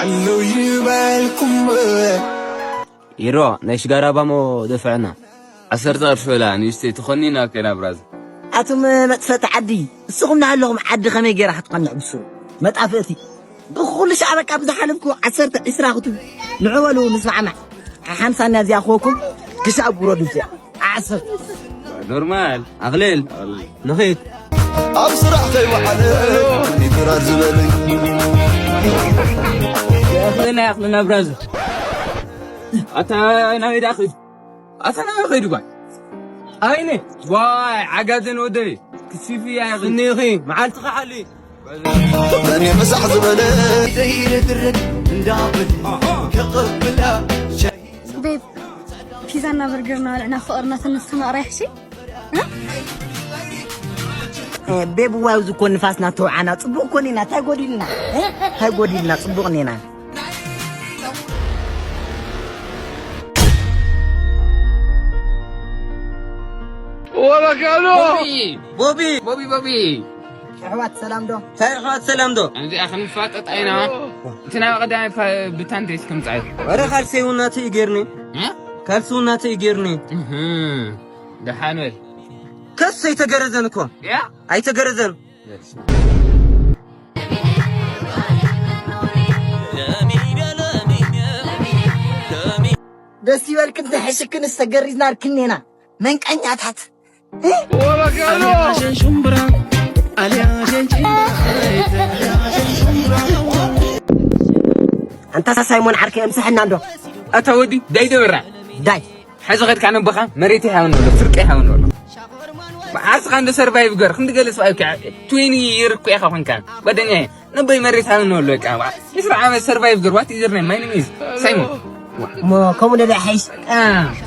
ኣለዉ ይበልኩም። ይሮ ናይ ሽጋራ ባሞ ደፍዐና። ዓሰርተ ቅርሺ በላ ንእሽተይ ትኾኒ ናብ ከይና ብራዘር። ኣቱም መጥፈቲ ዓዲ፣ ንስኹም እናሃለኹም ዓዲ ከመይ ገይራ ክትቐንዕ ብሱ መጣፍእቲ። ብኹሉ ሻዕ በቃ ብዝሓለፍኩ ዓሰርተ ዒስራ ክቱ ንዕወሉ ንስማዕማዕ። ሓምሳና እዚኣ ክወኩም ክሻብ ውረዱ እዚኣ ዓሰብ። ኖርማል ኣኽልል ንኺድ። ኣብ ስራሕ ከይወዓለ ይትራር ዝበለኝ። ኣኽልና ኣኽልና ብራዘር። ኣታ ናበይ ደኣ ኺድ? ኣታ ናበይ ኺድ ባይ? ኣይነ ዋይ ዓጋዘን ወደይ። ክሲፊ እያ እኒኺ መዓልቲ ኸሓሊ። በእኔ ምሳሕ ዝበለ ዘይርድርድ እንዳብል ከቕብላ ሻሂ ቤብ፣ ፒዛና በርገርና በልዕና ፍቕርና ተነስተማቕራ ይሕሺ? እ? እ፣ ቤብ፣ ዋው፣ ዝኮ ንፋስና ተውዓና፣ ጽቡቕ ኮኒና፣ እንታይ ጎዲልና? እ? እንታይ ጎዲልና? ጽቡቕ ኔና። ወበካሎ! ቦቢ! ቦቢ! ቦቢ! ቦቢ! ኣሕዋት ሰላም ዶ? እንታይ ኣሕዋት ሰላም ዶ? እዚኣ ክንፋጠጥ ኣይና። እቲ ናይ ቀዳማይ ፋ-፣ ብታንቴስ ክምጻእ እዩ። ወረ ካልሲ እውን ናተይ እዩ ጌርኒ። እ? ካልሲ እውን ናተይ እዩ ጌርኒ። እህ። ደሓን በል። ከስ ኣይተገረዘን እኮ። ያ? ኣይተገረዘን። ደስ ይበልክን ተሕሽክን ዝተገሪዝና ኣርክኔና መንቀኛታት። ኣንታ ሳይሞን ዓርከይ፣ እምስሐና እንዶ። ኣታ ወዲ፣ ዳይ ደበራ። ዳይ። ሕዚ ኸድካ ነቦኻ መሬት ይሃብን ኣሎ፣ ፍርቂ ይሃብን ኣሎ። ዓርስኻ እንዶ ሰርቫይቭ ገር፣ ክንዲ ገለ ሰብኣይ እኮ ትዌኒ ይር እኮ ኢኻ ኮንካ። ጓደኛዬ፣ ነቦይ መሬት ሃብን ኣሎ፣ በቃ። ዒስራ ዓመት ሰርቫይቭ ገር፣ what is your name? My name is ሳይሞን። ሞ፣ ከምኡ ደለ ሓይሽ። አ።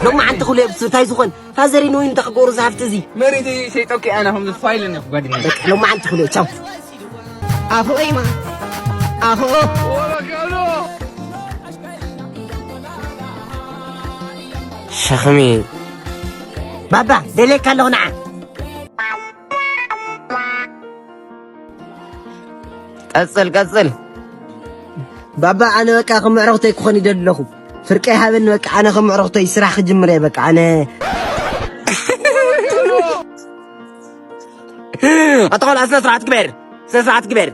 ሎማዓንቲ ክብሎ እየ፣ ብሱ እንታይ ዝኾን? ፋዘሪን ወይን ተኽጎሩ ዝሃብቲ እዚ። መሬት ሸይጠኪ ኣነ ከም ዝፋይልን እኮ ጓደኛ። በቃ፣ ሎማዓንቲ ክብሎ፣ ቻው። ኣፎ እይማ፣ ኣፎ። ሸኽሚ። ባባ፣ ደልየካ ኣለኹ፣ ንዓ። ቀጽል፣ ቀጽል። ባባ፣ ኣነ በቃ ከም ምዕረኽተይ ክኾን ይደሊ ኣለኹ። ፍርቀይ ሃበኒ በቃ፣ ኣነ ከም ምዕረኽተይ ስራሕ ክጅምር እየ በቃ፣ ኣነ። ኣታ ቆልዓ፣ ስነ ስርዓት ግበር፣ ስነ ስርዓት ግበር።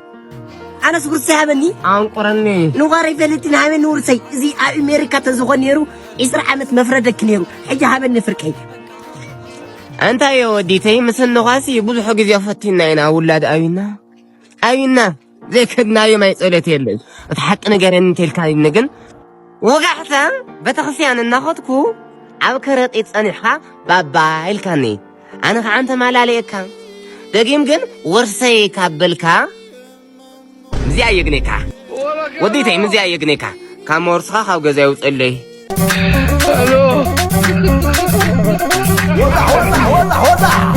ኣነስ ውርሰይ ሃበኒ። ኣንቁረኒ። ንዋረይ ፈለጢ ንሃበኒ ውርሰይ። እዚ ኣብ ኣሜሪካ ተዝኾን ነይሩ፣ ዒስራ ዓመት መፍረደኪ ነይሩ። ሕጂ ሃበኒ ፍርቀይ። እንታይ እየ ወዲተይ፣ ምስ እንዃሲ ብዙሕ ግዜ ፈቲና ኢና፣ ውላድ ኣብና። ኣብና ዘይከድናዮ ማይ ጸሎት የለን። እቲ ሓቂ ንገረኒ እንተልካኒ ግን፣ ወጋሕታ ቤተክርስትያን እናኸድኩ ኣብ ከረጢት ጸኒሕካ ባባ ኢልካኒ። ኣነ ኸዓ እንተማላልየካ፣ ደጊም ግን ወርሰይ ካብ በልካ፣ ምዚኣ የግኔካ። ወዲተይ፣ ምዚኣ የግኔካ። ካብ መወርስኻ ካብ ገዛ ይውፅለይ።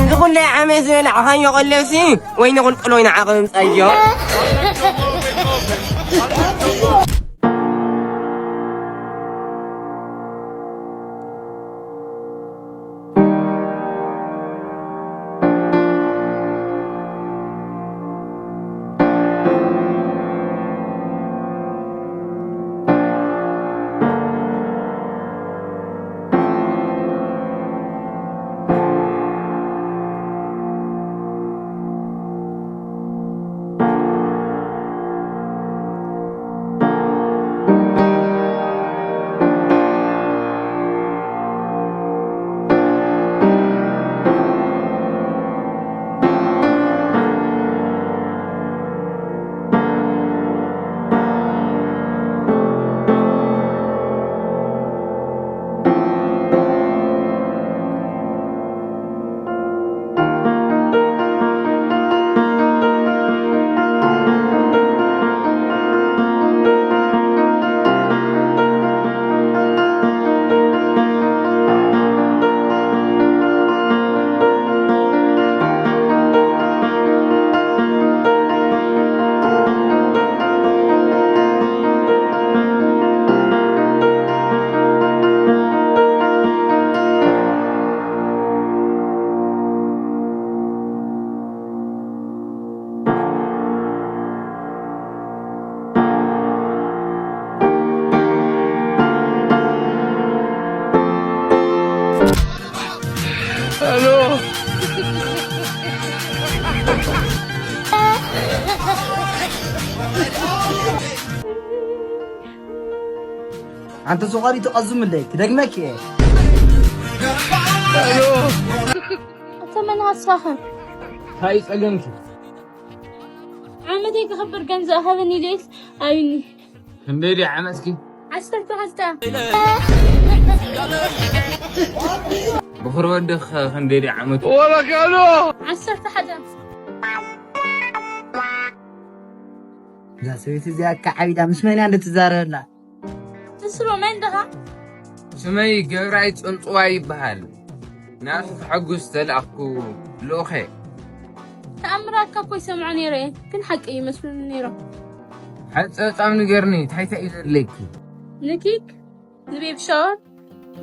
ንኹለይ ዓመት ዝበላዕኻዮ ቀለብሲ ወይ ንቕልቅል ወይ ንዓቐብ ምጻዮ። ኣንተ ሶቓሪ ትቐዝምለይ ክደግመኪ እየ። ኣንተ መን ሃሳኸ እንታይ ጸገምኪ? ዓመተይ ክኽብር ገንዘብ ሃበኒ ኢለስ ኣይኒ ክንደይ ድዩ ዓመትኪ? ዓሰርተ ክልተ ብኽሪ ወድኽ ክንደይ ድዩ ዓመቱ? ዓሰርተ ሓደ እዛ ሰበይቲ እዚኣ ከዓ ዓቢዳ ምስ መን እያ እንድትዛረበላ? ትስሮ መን ድኻ ስመይ ገብራይ ጽንጽዋ ይበሃል። ናቱ ተሐጉስ ተላእኩ ልኡኸ። ተኣምራትካ እኮ ይሰምዖ ነይረ እየ፣ ግን ሓቂ እዩ መስሉኒ ነይሮም። ሓጸጻም ንገርኒ እንታይ እንታይ እዩ ዘድለይኪ? ንኪክ፣ ንቤቢ ሻወር፣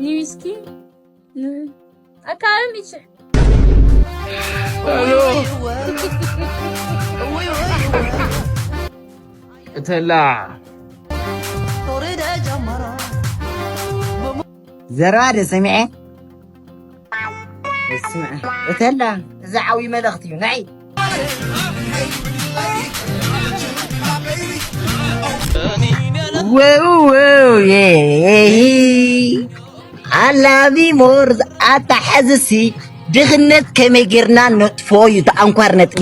ንዊስኪ፣ ን ኣካባቢ ሚሽሕ እተላ ዘረባ ደ ሰሚዐ ስምዐ እተላ እዚ ዓብዪ መልእኽቲ እዩ ናይ ወው ወው የይ ኣላቢ ሞር ኣታሓዝሲ ድኽነት ከመይ ጌርና ነጥፎ እዩ ተኣንኳር ነጥቢ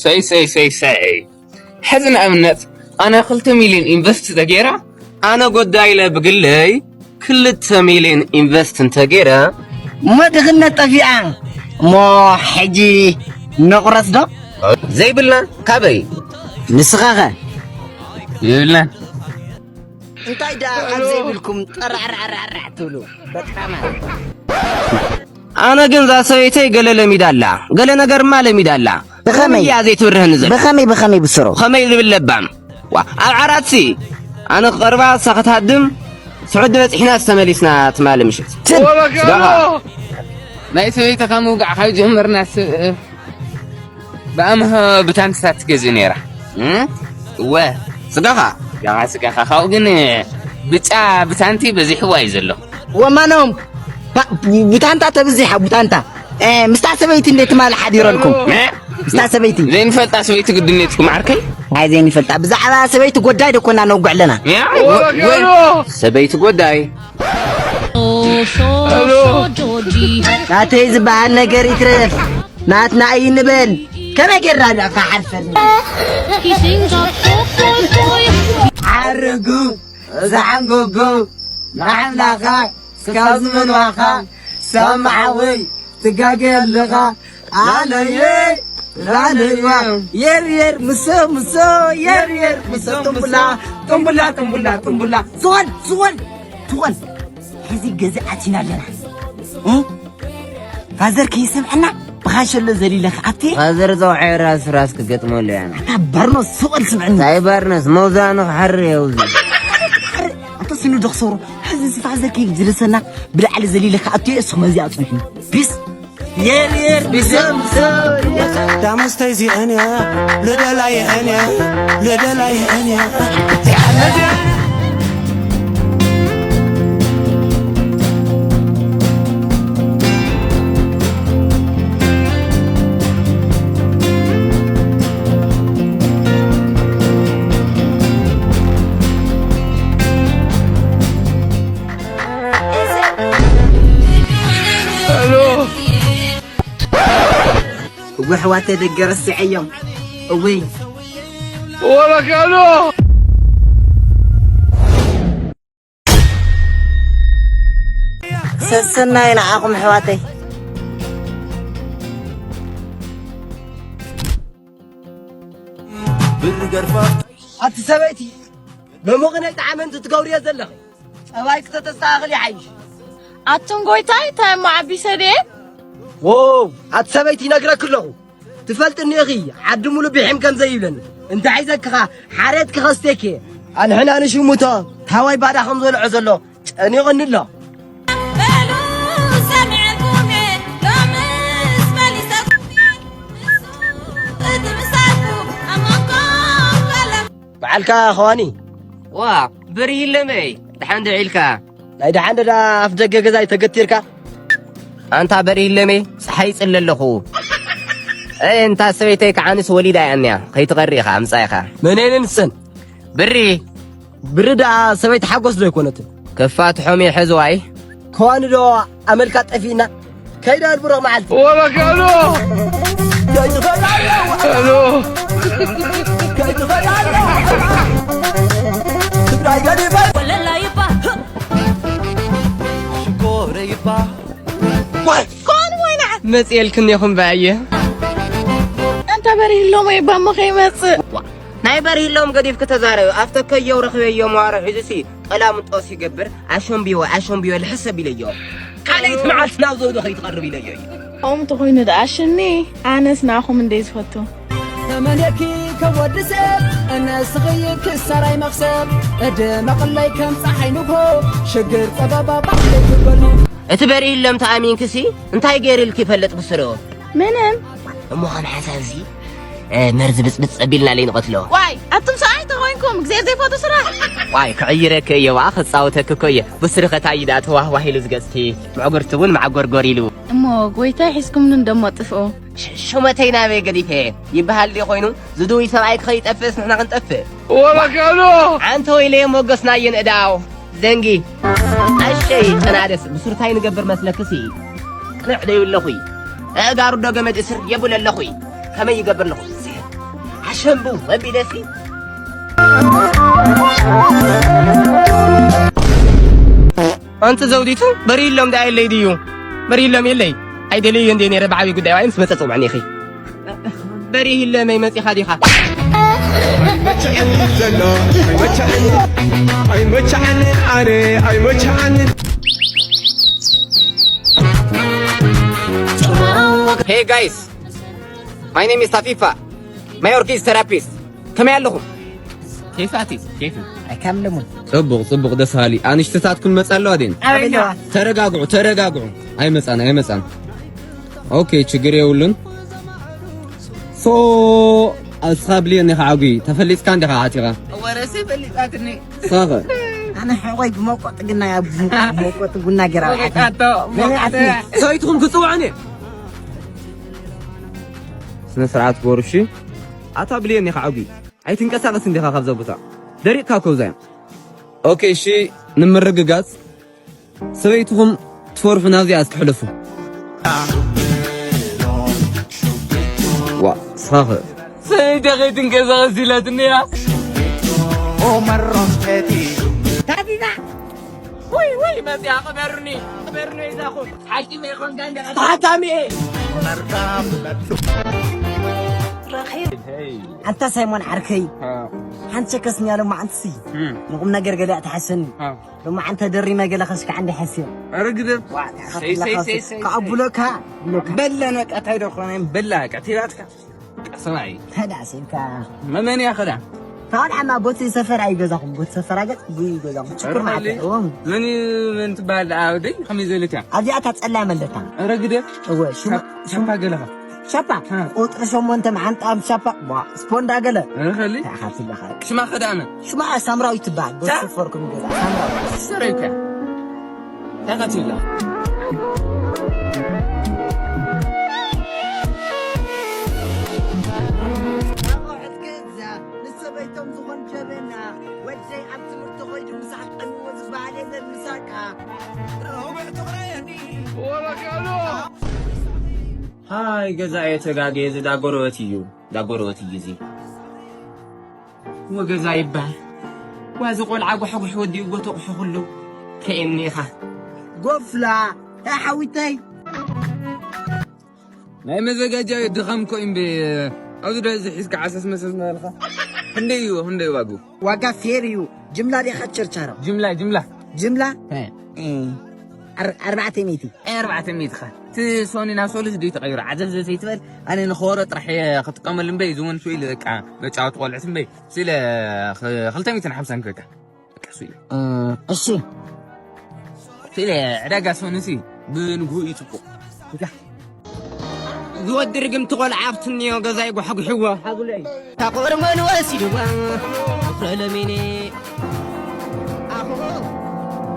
ሰይ ሰይ ሰይ ሰይ ሕዚ ንኣብነት ኣነ ክልተ ሚልዮን ኢንቨስት ተገይራ ኣነ ጎዳይለ ብግለይ ክልተ ሚልዮን ኢንቨስት እንተገይረ እሞ ድኽነት ጠፊኣ እሞ ሕጂ ነቑረስ ዶ ዘይብልና ካበይ ንስኻኸ የብልናን እንታይ ደኣ ኣብ ዘይብልኩም ጠራዕራዕራዕራዕ ትብሉ በጣም ኣነ ግን እዛ ሰበይተይ ገለ ለሚዳ ኣላ ገለ ነገርማ ለሚዳ ኣላ ብኸመይ? እያ ዘይትብርህኒ ዘላ ብኸመይ ብኸመይ ብስሮ ከመይ ዝብል ለባም ዋ ኣብ ዓራትሲ ኣነ ክቐርባ እሳ ክትሃድም ስዑዲ በፂሕና ዝተመሊስና ትማሊ ምሽት ትም ስጋኻ ናይ ሰበይትኻ ምውጋዕ ካብ ጀመርና ስ ብኣምሆ ብታንትታት ትገዝእ ነይራ እም? እወ ስጋኻ ስጋኻ ስጋኻ ካብኡ ግን ብጫ ብታንቲ በዚሕዋ እዩ ዘሎ ወማኖም ባ- ቡታንታ ተብዚሓ ቡታንታ እ፣ ምስታ ሰበይቲ እንደ ትማሊ ሓዲረልኩም ምስታ ሰበይቲ ዘይንፈልጣ ሰበይቲ ግድን የትኩም ዓርከይ ናይ ዘይንፈልጣ ብዛዕባ ሰበይቲ ጎዳይ ደኮና ነውግዕ ኣለና ሰበይቲ ጎዳይ ናተይ ዝበሃል ነገር ይትረፍ ናትና እዩ ንበል ከመይ ጌርና ኢና ክሓልፈኒ ሓርጉ ዝሓንጎጎ ንኣምላኻ ስካብ ዝበልዋኻ ሳማ ሓወይ ትጋገ ኣለኻ ኣለየ ላለይዋ የር የር ምሶ ምሶ የር የር ምሶ ጥንቡላ ጥንቡላ ጥንቡላ ጥንቡላ ዝወል ዝወል ትወል ሕዚ ገዛ ኣቲና ኣለና እ? ፋዘር ከይሰምዐና ብኻሸሎ ዘሊለ ክኣቲ ፋዘር ዘውዐ ራስ ራስ ክገጥመሉ እያ ኣታ በርኖ ስቕ በል ስምዐኒ እንታይ በርነስ መውዛኑ ክሓሪ የውዚ ኣታ ስኑ ዶ ክሰብሮ ሕዚ እዚ ፋዘር ከይዝልሰና ብላዕሊ ዘሊለ ክኣቲ እየ እሱ መዚ ኣፅንሑ ቢስ የር የር ብሰምሰ ዳሙስተይ ዚአን ልደላይ እኔ ልደላይ እኔ እወ ኣሕዋተይ ደገ ረሲዐዮም እወይ ወረካኖ ሰሰናይ ንዓኹም ኣሕዋተይ ኣቲ ሰበይቲ ሎሚ ቅነ ጣዕመ እንትትገብርዮ ዘለኺ ጸባይ ክተተስተኻኽል ይሓይሽ ኣቱም ጎይታይ እንታይ እሞ ዓቢ ሰድየ ዎው ኣቲ ሰበይቲ ይነግረኪ ኣለኹ ትፈልጥኒ ኢኺ ዓዲ ሙሉ ብሒም ከም ዘይብለኒ እንታይ ሒዘክኻ ሓሬት ክኸስቴኪ ኣንሕና ንሽሙቶ ታዋይ ባዳ ከም ዘልዖ ዘሎ ጨኒቕኒ ኣሎ በዓልካ ኸዋኒ ዋ በሪሂለመይ ደሓን ዶ ዒልካ ናይ ደሓን ደዳ ኣፍ ደገ ገዛይ ተገቲርካ ኣንታ በሪሂለመይ ፀሓይ ይፅለ ኣለኹ እይ፣ እንታ ሰበይተይ ከዓንስ ወሊዳ እያ እኒኣ። ከይትቐሪ ኢኻ፣ ኣምጻ ኢኻ። መነን ንሰን? ብሪ። ብሪ ደኣ ሰበይቲ ሓጎስ ዶ ኣይኮነትን? ክፋትሖም እየ ሕዝዋይ። ከዋኒ ዶ ኣመልካ ጠፊእና? ከይዳ ኣልቡረቕ መዓልቲ። ወበካሎ! ከይትኸዳ ኣለዋ! ሄሎ! ከይትኸዳ ኣለዋ! ትግራይ ገዲፈ! ወለላ ይባ! ሽኮረ ይባ! ኮን ወይና! መጽኤልክን ኢኹም በኣየ። ኣንታ በሪህሎም ወይ ባሞ ከይመጽእ። ናይ በሪህሎም ገዲፍክ ተዛረብ። ኣብተከየው ረኽበዮ መዋሮ ሒዙሲ ቀላምጦስ ይገብር። ኣሸንብዮ፣ ኣሸንብዮ ልሕስ ኣቢለዮ። ካልኣይቲ መዓልቲ ናብ ዘውዶ ከይትቐርብ ኢለዮ እዩ። ከምኡ እንተኾይኑ ደኣ ሽኒ፣ ኣነስ ንኣኹም እንደ ዝፈቱ። ተመንየኪ ከወዲ ሰብ፣ እነስኽይ ክሰራይ መኽሰብ፣ እድመቕለይ ከም ፀሓይ ንግሆ፣ ሽግር ፀበባ ባዕለይ ትበሉ። እቲ በሪህሎም ተኣሚንክሲ፣ እንታይ ገይርልኪ ይፈልጥ ብስሩ? ምንም። እሞ ከም ሓሳብሲ፣ እ፣ መርዚ ብጽብጽ ኣቢልና ለይ ንቐትሎ። ዋይ፣ ኣቱም ሰብኣይ ተኾይንኩም፣ እግዚኣብሔር ዘይፈቱ ስራሕ። ዋይ፣ ክዕይረኪ እየ፣ ዋ፣ ክጻወተኪ እኮ እየ። ብስሪ ኸታይ ደኣ ተዋህዋህ ኢሉ ዝገጽኪ፣ ምዕጉርቲ እውን መዓጎርጎር ኢሉ። እሞ ጎይታይ ሒዝኩምኒ እንደሞ ጥፍኡ። ሽ-፣ ሹመተይ ናበይ ገዲፈ? ይበሃል ድዩ ኮይኑ፣ ዝድውይ ሰብኣይ ከይጠፍእስ ንሕና ክንጠፍእ? ወበካሎ! ዓንተ ወይለየ ሞገስናዮ ንእዳው። ደንጊ። ኣሸይ፣ ጨናደስ፣ ብሱርታይ ንገብር መስለክሲ? ቅንዕ ደይብለኹይ። ኣእጋሩ ዶ ገመድ እስር የብለለኹይ። ከመይ ይገብር ኣለኹ? ኣሸምቡ፣ መቢለሲ። ኣንቲ ዘውዲቱ፣ በሪህሎም ደኣ የለይ ድዩ? በሪህሎም የለይ። ኣይደልዮ እንዴ ነይረ ብዓብይ ጉዳይ ዋይ ምስ መጸ ጽውዕኒ ኢኺ። በሪህ ኢለ መይ መጺኻ ዲኻ? ኣይመችዕን ዘሎ፣ ኣይመችዕን፣ ኣይመችዕን፣ ኣነ ኣይመችዕን። Hey guys, my name is Tafifa. My work is therapist. ከመይ ኣለኹም? ኬፍ ኣቲ፣ ኬፍ። ኣይካምለሙን። ጽቡቕ፣ ጽቡቕ፣ ደስ በሃሊ። ኣንሽትታትኩም መጻ ኣለዋ ድየን? ኣበይና? ተረጋግዑ፣ ተረጋግዑ። ኣይመጻን፣ ኣይመጻን። ኦኬ፣ ችግር የብሉን። ሶ፣ እስኻ ብልየኒ ኸዓ ጉይ፣ ተፈሊጥካ እንዲኻ ሓቲኻ? ወረሲ ፈሊጣትኒ። ሳኸ? ኣነ ሕቆይ ብመቆጥ ግና እያ፣ ብመቆጥ ቡና ገይራ ወቂጣቶ፣ ሓቲኻ። ወቂጣቶ። ሰበይትኹም ክጽውዑኒ? ስነ ስርዓት ጎርሺ። ኣታ ብልየኒ ኸዓ ጉይ። ኣይትንቀሳቐስ እንዲኻ ካብዛ ቦታ። ደሪቕካ እኮ እዛ እያ። ኦኬ፣ እሺ፣ ንምርግጋጽ ሰበይትኹም ትፈርሑ ናብዚኣ እስኪ ሕለፉ። ዋ፣ ስኻኸ? ሰበይተይ ከይትንቀሳቐስ ኢላትኒ እያ። ታቲና! ውይ፣ ውይ፣ መጽያ፣ ቅበሩኒ፣ ቅበሩኒ፣ ይዛኹም። ሓኪመ ይኾንካ እንደ ተሓታሚ እየ። ኣንታ ሳይሞን ዓርከይ፣ አ። ሓንቲ ሸከስኛ ሎማዓንትሲ፣ እም። ንቁም ነገር ገለ ትሓሰኒ። አ። ሎማዓንተ ደሪመ ገለ ከስካዕ እንደ ሓስዮ። ኧረ ግደፍ። ዋ፣ ሰይ፣ ሰይ፣ ሰይ፣ ሰይ፣ ከኣ ሰይ። ብሎካ፣ ብሎካ። በለ ነቃ፣ ታይ ዶ ኾነ፣ በላ፣ ቀቲላትካ። ቀሰባይ። ተዳሲልካ። መመን እያ ኸዳ? ታዲያ ማ ቦቲ ሰፈር ኣይገዛኹም፣ ቦቲ ሰፈር ኣገጽ፣ ብይ ገዛኹም። ችኩር ኧረ ማለት ሃሌ። እዎም። መን እዩ፣ መን ትበሃል ደኣ ወደይ? ከመይ ዘለት እያ? ኣብዚኣ እታ ጸላም ኣለታ። ኧረ ግደፍ። እወ፣ ሽማ፣ ሻ-፣ ሻፓ ገለኻ። ሻፓ? እ። ቁጽሪ ሸሞንተ መዓንጣም ሻፓ። ቧ፣ ስፖንዳ ገለ። ኧረ ኸሊ። ታኻ ትበኻ። ሽማ ኸዳነ። ሽማ ሳምራዊት ትበሃል። ታ? በሱ ፈርኩም ገዛ። ሳምራዊት። ሰረይካ። ታኻ ትብላ። ኣቑሑት ክእዛ፣ ንሰበይቶም ዝኾን ጀበና፣ ወደይ ኣብ ትምህርቲ ኸይዱ ምሳሕ ቀንዎ ዝበሃል የለን ምሳካ። ረቡዕ ትቕረየኒ። ወበካሎ። ሃይ ገዛኤ ተጋጌ፣ እዚ ዳጎረበት እዩ፣ ዳጎረበት እዩ እዚ። ወገዛ ይበሃል። ዋዚ ቆልዓ ጓሕጉሕ ወዲኡ ጎተቑሑ ኩሉ ከየኒ ኢኻ። ጎፍላ፣ ታ ሓዊተይ። ናይ መዘጋጃ ድኻም እኮ እዩ እምበይ፣ ኣብዚ ዶ እዚ ሒዝካ ዓሰስ መሰስ እናበልካ? ክንደይ እዩ፣ ክንደይ ዋግኡ? ዋጋ ፌር እዩ። ጅምላ ዲኻ ቸርቻሮ? ጅምላ፣ ጅምላ። ጅምላ? እ። እ፣ ኣር-፣ ኣርባዕተ ሚእቲ። ኣይ፣ ኣርባዕተ ሚእቲ ኻ። እቲ ሶኒ ናብ ሶሉስ ድዩ ተቐይሩ? ዓዘፍ ዘፍ ዘይትበል? ኣነ ንኸበሮ ጥራሕ እየ ክጥቀመሉ እምበይ፣ እዚ እውን ስኢሉ በቃ መጫወቲ ቆልዑት እምበይ። ስኢለ ኽ-፣ ክልተ ሚእትን ሓምሳን ክበቃ። በቃ ስኢለ። እ፣ እሺ። ስኢለ ዕዳጋ ሶኒሲ ብንግሁ እዩ ጽቡቕ። ዝወዲ ርግምቲ ቆልዓ ኣብቲ እኒኦ ገዛይ ጓሕጒሕዎ። ተቆርመን ወሲድዋ፣ ወፍረ ለሚኔ። ኣኹ፣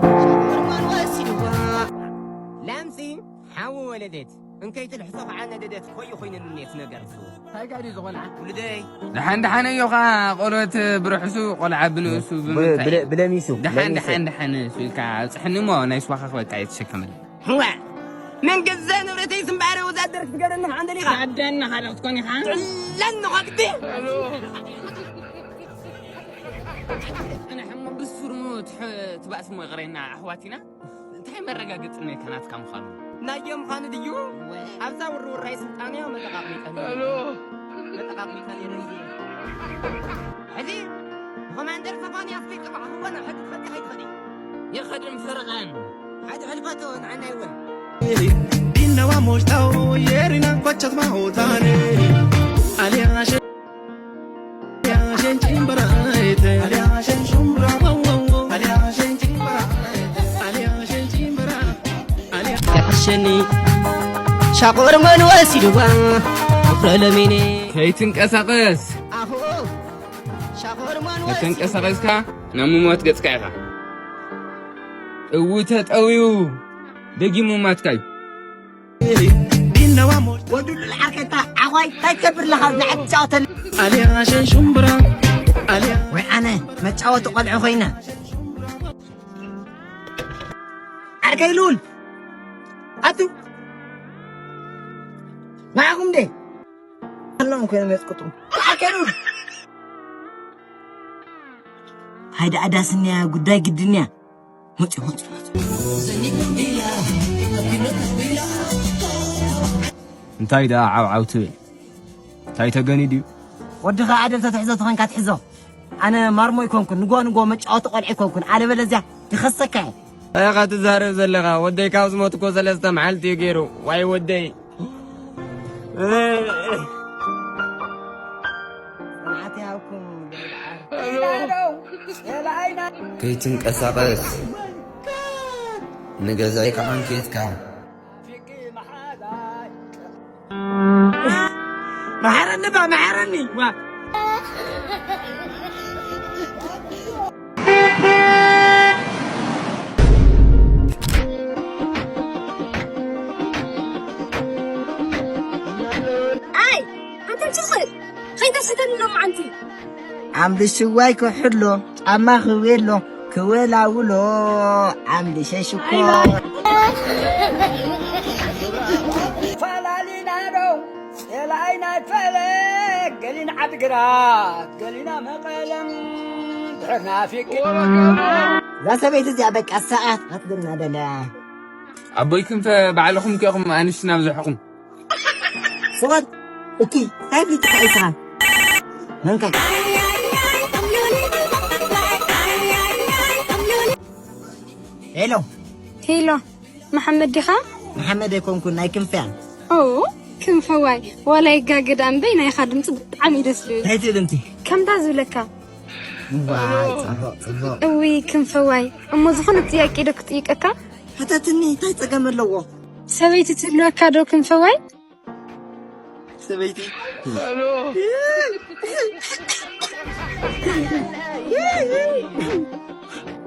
ተቆርመን ወሲድዋ። ላምሲ ሓዊ ወለደት። እንከይትልሕሶ ከዓ ነደደት ኮዩ ኮይነኒ ኔት ነገር። እንታይ ጋዲ ዝኾነ ውልደይ። ደሓን ደሓን እዮ ኸዓ ቆሎት ብርሕሱ ቆልዓ ብንእሱ ብምታይ ብለሚሱ ደሓን ደሓን ደሓን እሱ ኢልካ ኣብፅሕኒ እሞ ናይ ስዋኻ ክበቃ እየ ትሸከመኒ። ሕዋ ምን ግዘ ንብረተይ ስምባረ ወዛደር ክትገብረኒ ከዓ እንደሊኻ ዓደና ካልእ ክትኮን ኢኻ ለኒ ኸግዲ ኣነ ሕሞ ብሱርሙ ትባእስሞ ይቕሬና ኣሕዋቲና እንታይ መረጋገፂ ነካ ናትካ ምዃኑ ናዮ ምዃኑ ድዩ ኣብዛ ውርውራይ ስልጣንዮ መጠቃቕሚጠን መጠቃቕሚጠን ይርኢ ሕዚ ኮማንደር ሰፋንያስ ከይፅባሕ ክወነ ሕዚ ትኸዲ ከይትኸዲ ይኸድም ፈረቓን ሓደ ሕልፈቶ ንዓና ይወን ዲነዋ ሞሽታው የሪና ኮቸት ማሆታን ኣሊያሸ ሸኒ ሻቆርመን ወሲድዋ ፍረ ለሚኔ ከይትንቀሳቐስ ኣሆ ሻቆርመን ከተንቀሳቐስካ ናብ ምሞት ገጽካ ኢኻ እው ተጠዊው ደጊም ምማትካ እዩ ዲነዋ ሞ ወዱሉ ዓርከታ ዓዋይ እንታይ ትገብር ኣለኻ ንዓዲ ጫወተል ኣልያ ሸንሹምብራ ኣልያ ወይ ኣነ መጫወቲ ቆልዑ ኮይነ ዓርከይ ሉል ኣቱ ንዓኹም ደ ከሎም ኮይኖም የጥቅጡ ዓርከይ ሉል ሃይዳ ኣዳስንያ ጉዳይ ግድንያ መፅኡ መፅኡ እንታይ ደኣ ዓውዓው ትብል እንታይ ተገኒ ድዩ ወድኻ ኣደብ ተትሕዞ ተኾንካ ትሕዞ ኣነ ማርሞ ይኮንኩን ንጎ ንጎ መጫወቲ ቆልዓ ይኮንኩን ኣለበለዚያ ይኸሰካ እየ ኢኻ ትዛረብ ዘለኻ ወደይ ካብ ዝሞት እኮ ሰለስተ መዓልቲ እዩ ገይሩ ዋይ ወደይ ጽንዓት ይሃብኩም ከይትንቀሳቐስ ንገዛይ ከዓንኬትካ መሓረኒ ባ መሓረኒ ዋ ኣይ ኣንተ ትኽእል ከይተስሕተኒ ሎማዓንቲ ዓምዲ ሽዋይ ክሕሎ ጫማ ክቤሎ ክወላውሎ ዓምዲ ሸሽኮ ፈላሊና ዶ የላይ ናይ ፈለግ ገሊና ዓድግራት ገሊና መቐለም ድሕር ናፊቅ እዛ ሰበይቲ እዚኣ በቃ ሰዓት ክትብልና ደለያ ኣቦይ ክንፈ ባዕልኹም ኬኹም ኣንሽ ናብ ዘሕኹም ስወድ እኪ እንታይ ብልጭካ ኢስኻ መንካ ሄሎ ሄሎ መሓመድ ዲኻ? መሓመድ ኣይኮንኩን ናይ ክንፈ እያ። ኦ ክንፈዋይ ዋላ ይጋገ ደኣ እምበይ ናይኻ ድምፂ ብጣዕሚ እዩ ደስ ዝብል። እንታይ ትብል እንቲ? ከምታ ዝብለካ። ዋይ ፅቡቕ ፅቡቕ። እውይ ክንፈዋይ እሞ ዝኾነ ጥያቄ ዶ ክጥይቀካ? ሕተትኒ እንታይ ፀገም ኣለዎ? ሰበይቲ ትህልወካ ዶ ክንፈዋይ? ሰበይቲ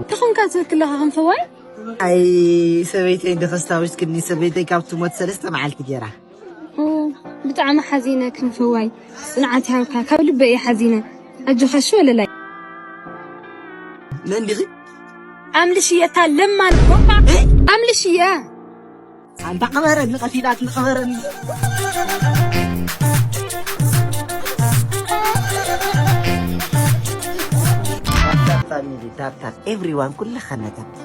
ተኾንካ ትክለኻ ክንፈዋይ ኣይ ሰበይተይ እንዶ ከስታዊስክኒ ሰበይተይ ካብ ትሞት ሰለስተ መዓልቲ ገይራ ብጣዕሚ ሓዚነ ክንፈዋይ ፅንዓት ይሃብካ ካብ ልበ እየ ሓዚነ ኣጆኻሽ ወለላይ መን ዲኺ ኣምልሽየ እታ ለማን ጎባ ኣምልሽየ ኣንታ ቅበረኒ ቀቲላትኒ ቅበረኒ ፋሚሊ ታፕታፕ ኤቭሪዋን ኩልኻና ታፕታፕ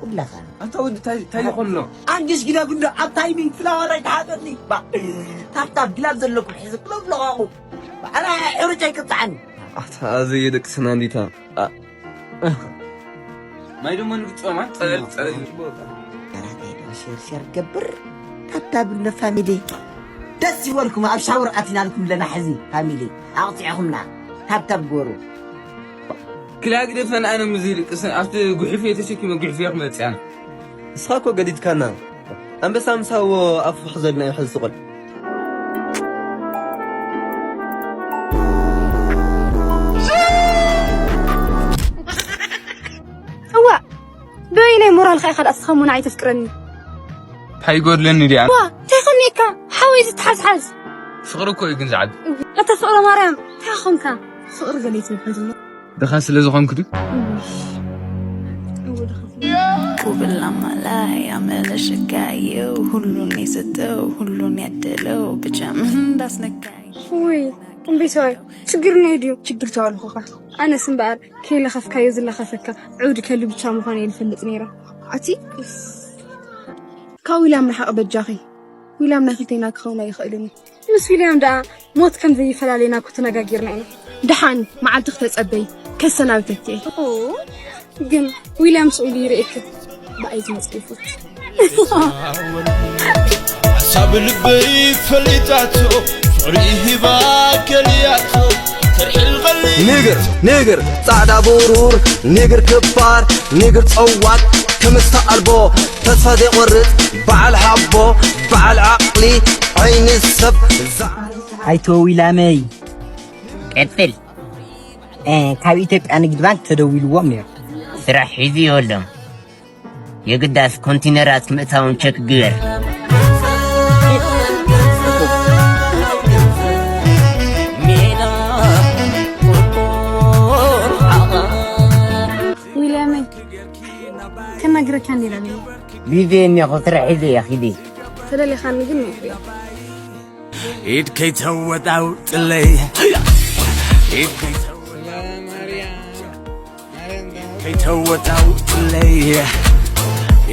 ኩልኻ ኣንታ ወዲ ታይ ይኾን ኣሎ ኣንግሽ ግለብ እንዶ ኣብ ታይሚንግ ፍላወር ኣይትሓተኒ ታፕታፕ ግላብ ዘለኩም ሕዚ ክለብለኻኹ ኣነ ሕሩጭ ኣይቅፅዓኒ ኣታ ኣዘየ ደቂ ስና እንዲታ ማይ ደሞ ንግጥዖማ ጸበል ጸበል ሸርሸር ገብር ታብታብ እንዶ ፋሚሊ ደስ ይበልኩም ኣብ ሻወር ኣቲናልኩም ኣለና ሕዚ ፋሚሊ ኣቕፂዕኹምና ታብታብ ጎሩ ክላግደፈን ኣነ ምዚ ድቅስን ኣብቲ ጉሕፍየ ተሸኪመ ጉሕፍየ ክመፅእ ኣነ ንስኻ እኮ ገዲድካና ኣንበሳ ምሳዎ ኣፉ ክሕዘልና እዩ ሕዚ ስቆል እዋ በበይናይ ሞራልካ ኢኻ ደኣ ስኻ ሙና ኣይተፍቅረኒ ኣይጎድለኒ ድኣ። ዋ እንታይ ኮኒካ? ሓወይ ዝተሓዝሓዝ። ፍቕሪ እኮ እዩ ግን ዝዓቢ። ኣታ ፍቕረ ማርያም እንታይ ኾንካ? ፍቕሪ ገለ ይትብል ሓንቲ እሞ። ድኻ ስለ ዝኾንኩ ድዩ? ውብላማላይ አመለሽጋየው ሁሉን የሰጠው ሁሉን ያደለው ብቻ ምን እንዳስነካኝ። ውይ እምቢተዋይ ችግር ናይ ድዩ? ችግር ተዋልኩኻ። ኣነስ እምበኣር ከይለኸፍካዮ ዝለኸፈካ ዕውድ ከልቢ ብቻ ምዃኑ እየ ዝፈልጥ ነይረ። ኣቲ ካብ ዊልያም ርሓቕ በጃኺ። ዊልያም ናይ ክልቴና ክኸውን ኣይኽእልን እዩ። ምስ ዊልያም ደኣ ሞት ከም ዘይፈላለየና እኮ ተነጋጊርና ኢና። ደሓን መዓልቲ ክተጸበይ ከሰናብተኪ እየ። ኦ፣ ግን ዊልያም ስቕ ኢሉ ይርእየኪ። ብኣይ ዝመጽእ ይፉት። ሓሳብ ልበይ ፈሊጣቶ ፍቕሪ ሂባ ከልያቶ ተርሒል ቐሊ ንግር ንግር ጻዕዳ ብሩር ንግር ክባር ንግር ጸዋት ክምስታ ኣልቦ ተስፋ ዘይቆርጽ በዓል ሓቦ በዓል ዓቕሊ ዓይኒ ሰብ ዛ ኣይተ ዊላመይ ቀጥል። እ፣ ካብ ኢትዮጵያ ንግድ ባንክ ተደዊልዎም ነይሩ። ስራሕ ሒዙ የብሎም። የግዳስ ኮንቲነራት ምእታውን ቸክ ግበር። ዊልያመይ ከናግረካ ነይረ ነይረ። ግዜ እኒኹ ስራሕ ሒዘ እየ ኺደ። ተደሊኻኒ ግን ነይረ። ኢድ ከይተወጣውጥለይ ኢድ ከይተወ- ከይተወጣውጥለይ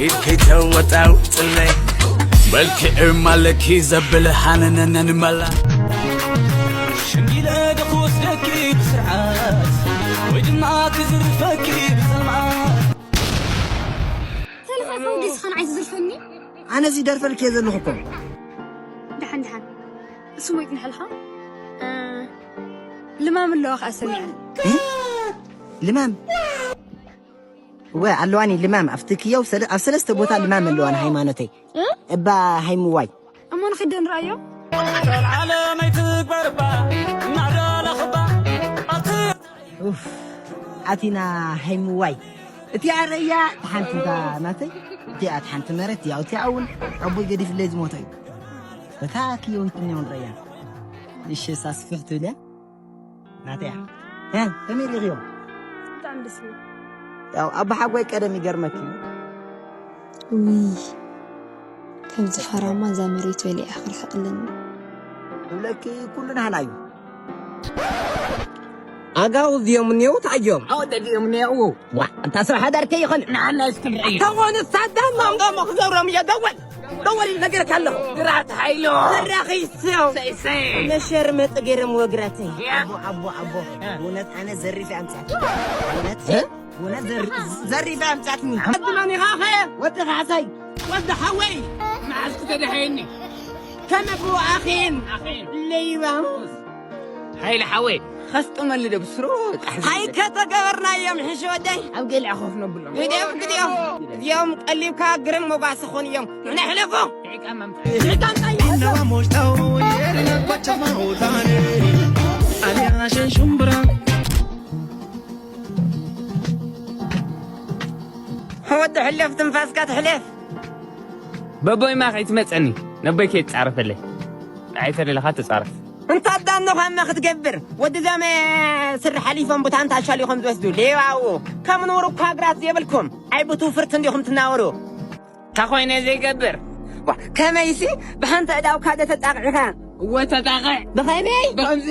ኢድ ከይተወጣውጥለይ መልክዕ ማለኪ ዘብል ሃነነነን መላ ሽንጊለ ዶ ክወስደኪ ብስርዓት ወይ ድማ ክዝርፈኪ ብጸልማት ተለኻፈው ዲስኻ ንዓይ ትዝርፈኒ? ኣነ እዚ ደርፈልክ እየ ዘለኹ እኮ። ደሓን ደሓን እሱ ሞይት ንሕልኻ ልማም ኣለዋ ከዓ ሰሚዐ ልማም እወ ኣለዋኒ ልማም ኣብቲ ክየው ሰለ- ኣብ ሰለስተ ቦታ ልማም ኣለዋ ንሃይማኖተይ እባ ሃይምዋይ እሞ ንኺደ ንርኣዮ ዓለም ኣይትግበርባ እናደለኽባ ኣቲ ኡፍ ኣቲና ሃይምዋይ እቲኣ ረያ እታ ሓንቲ እታ ናተይ እቲኣ እታ ሓንቲ መረት እያ እቲኣ እውን ኣቦይ ገዲፍለይ ዝሞተ እዩ በታ ክየው ይትንየውን ረያ እሸ ሳስፍሕ ትብል እያ ናተያ እ ከመይ ሪእኽዮ ብጣዕሚ ደስ ይብል ያው ኣባሓጎይ ቀደም ይገርመኪ እዩ ውይ ከምዚ ፈራማ እዛ መሬት በሊዓ ክርሕቅለኒ ንብለኪ ኩሉ ናህና እዩ ኣጋው እዚኦም እኒአው ተዓዮም ኣወደድ እዮም እኒአው ዋ እንታ ሰብ ሓዳር ከይኾን ንዓና እስክንርአዩ ተኾኑ ሳዳም ማንጎሞ ክገብሮም እዮ ደወል ደወል ኢሉ ነገርካ ኣለኹ ግራት ሓይሎ ተራኺሶም ነሸርመጥ ገይሮም ወግራተይ ኣቦ ኣቦ ኣቦ እውነት ኣነ ዘሪፍ ኣምፃት እውነት እውነት ዘሪፍ ኣምፃትኒ ዓድና ኒኻኸ ወዲ ካሕሳይ ወዲ ሓወይ መዓዝ ክተድሓየኒ ከመ ብኣኺን ለይባም ሓይሊ ሓወይ ኸስጥመሉ ዶ ብስሩ ኣይከተገበርናዮም ሕሽ ወደይ ኣብ ገሊዓ ኮፍ ነብሎም ግዲኦም ግዲኦም እዚኦም ቀሊብካ ግርም ሞጋስ ኾን እዮም ንሕና ሕለፎ ኢነዋ ሞሽታው የርለባቸው ማውታኔ ኣሊያሸን ሹምብራ ወዲ ሕለፍ ትንፋስካ ትሕለፍ በቦይማ ከይትመፀኒ ነቦይ ከይትፃረፈለይ ንዓይ ተደለኻ ተፃረፍ እንታ ዳኖኻ እማ ክትገብር ወዲ ዘመ ስሪ ሓሊፎም ቦታ እንታ ኣሻሊኾም ዝወስዱ ሌባው ከም ንውር እኳ ግራት የብልኩም ኣይ ብቱ ፍርት እንዲኹም ትናወሩ ታኾይነ ዘይገብር ከመይሲ ብሓንቲ ዕዳውካ ዶ ተጣቕዕኻ እወ ተጣቕዕ ብኸመይ ብኸምዚ